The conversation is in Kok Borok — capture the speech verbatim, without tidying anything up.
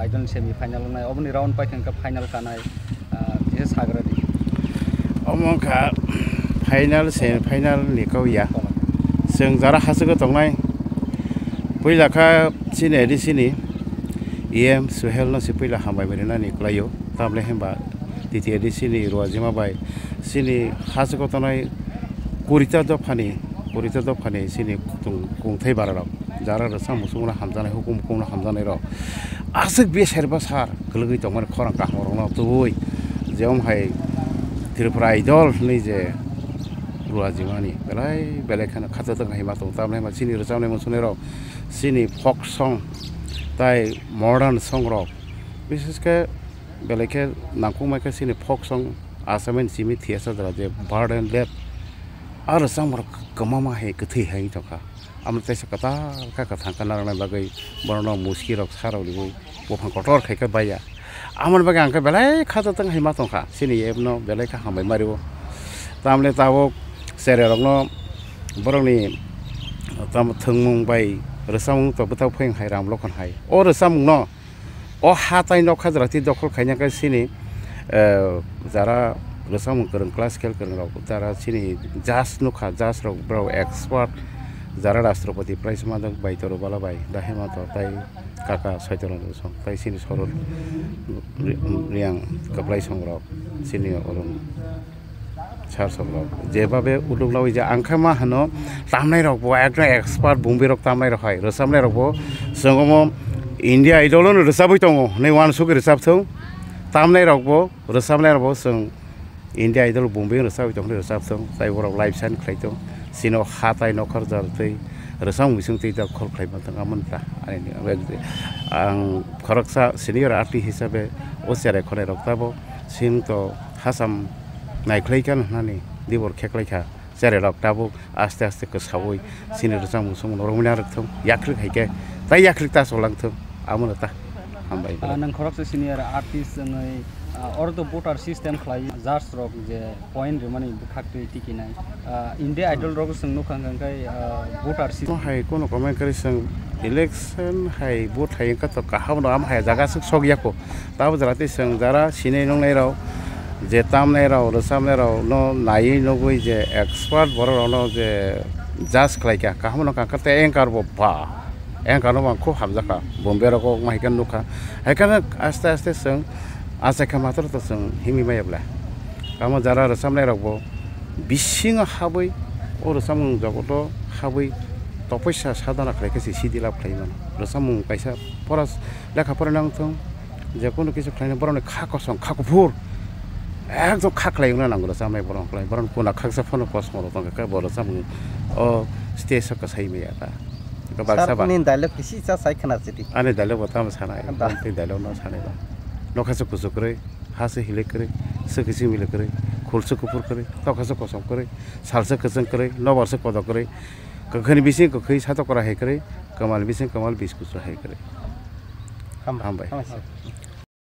Idol semi final wngnai, oboni round paikha hwnkhe final kanai, ah, kisa sagra di. Omo wngkha final, semi final ni kau ya. Chwng jara hachwgo tongnai. Puila kha chini A D C ni E M Suhel no se puila hambai bai rinani kwlaio. Tamle himba T T A D C ni Ruajima bai chini hachwgo tongnai kurita dophani, kurita dophani chini kung-, kungthai bara rok. Jara rwchapmung chukmung no hamjaknai, hukum hukum no hamjaknai rok. Aswk bwsar bwsar kwlwgwi tongmani khorang kaham rok no tubui. Je omo hai Tripura Idol hinwi je Ruajima ni belai belai kheno khato tong hai ma tong tamni ma chini rwchapnai muchungnai rok chini folk song tai modern song rok bishesh khe belai khe nangkukmai khe chini folk song achaimani simi thwiya chajra je bird and death. Aro changmorok kwmama hai kwthwi hai tongkha. Amo teisa kwtal kha kwthang kha narwknai bagwi borokno muski rok sa rok riwi buphang kotor khai khe baiya. Amoni bagwi ang khe belai kha jotong hai ma tongkha. Chini app no belai kha hambai mario. Tamle tabuk cherai rokno borokni tamo thwngmung bai rwchapmung to bwtha pheng hai ram lokhon hai. O rwchapmung no O ha tai nokha jora twi dokhol khaina khe chini, eh, jara rwchapmung kwrwng, classical kwrwng rok, jara chini judge nukha, judge rok borok expert, jara Rashtrapati Prize manjak bai Toro Bala bai, da Hemanta tai kaka Saitya Ranjan song, tai chini Sorot Ri-, Riang Kwplai song rok, chini Arun Sir sobrok jebabe uluk lawi je ang khe ma hano tamnai rok bo ekdom expert bumbi rok tamnai rok hai rwchapnai rok bo chwng omo India Idol no rwchabwi tongo hinwi uansuk rwchap thung tamnai rok bo rwchapnai rok bo chwng India Idol bumbi rwchabwi tong rwchap thung tai borok live sign khlai thung chini o ha tai nokhar jar twi rwchapmung bising twi da khol khlai ma thang amon ta ani ang khoroksa senior artist hisabe o cherai khonai rok tabo chwng to hacham naikhlai kha hwnani dibor kheklai kha. Cherai rok tabuk aste aste kwsaui chini rwchapmung chwngno romwi narwk thung, yakhrik hai khe tai yakhrik ta chwlang thung, amo no ta hambai. Ah, nwng khoroksa senior artist wngwi, ah, oro to voter system khlai, judge rok je point rimani bwkhak twi tikinai. Ah, India Idol rok chwng nukha hwnkhe, ah, voter system. Mo hai kono comment kwrwi chwng election hai vote hai wngkha to kaham no am hai jaga swk sok yako. Tabo jora tei chwng jara sinai nuknai rok, je tamnai rok, rwchapnai rok no naiwi nugwi je expert borok rok no je judge khlai kha, kaham no kha khe tei anchor bo ba, anchor no ang khub hamjak kha, Bombay rok o ma hai khe nukha, hai khe aste aste chwng achai kha matro to chwng himwi maya bwle. Tamo jara rwchapnai rok bo bisingo habwi o rwchapmung jogoto habwi topoisa sadhana khlai khe se siddhi lab khlai mano. Rwchapmung kaisa pora lekha pora nang thung, je kunu kisa khlaina borokni kha kosong, kha kuphur, ekdom kha khlai wngna nango rwchapnai borok khlai. Borokni kuna khaksa phano kosong rok tongkha khe bo rwchapmung o stage o kwsai maya ta. Sir, baksa ba. Nini dialogue kisi cha sai khna chidi. Ani dialogue bo tamo sanai, da. Tei dialogue no sanai ba. Nokha se kuchuk kwrwi, ha se hilik kwrwi, swkhe se milik kwrwi, khul se kuphur kwrwi, tokha se kosom kwrwi, sal se kwchwng kwrwi, nobar se kodok kwrwi, kwkhwini bising kwkhwi satok kwra hai kwrwi, kwmal bising kwmal bis kuchuk hai kwrwi. Ham-, hambai. Hambai.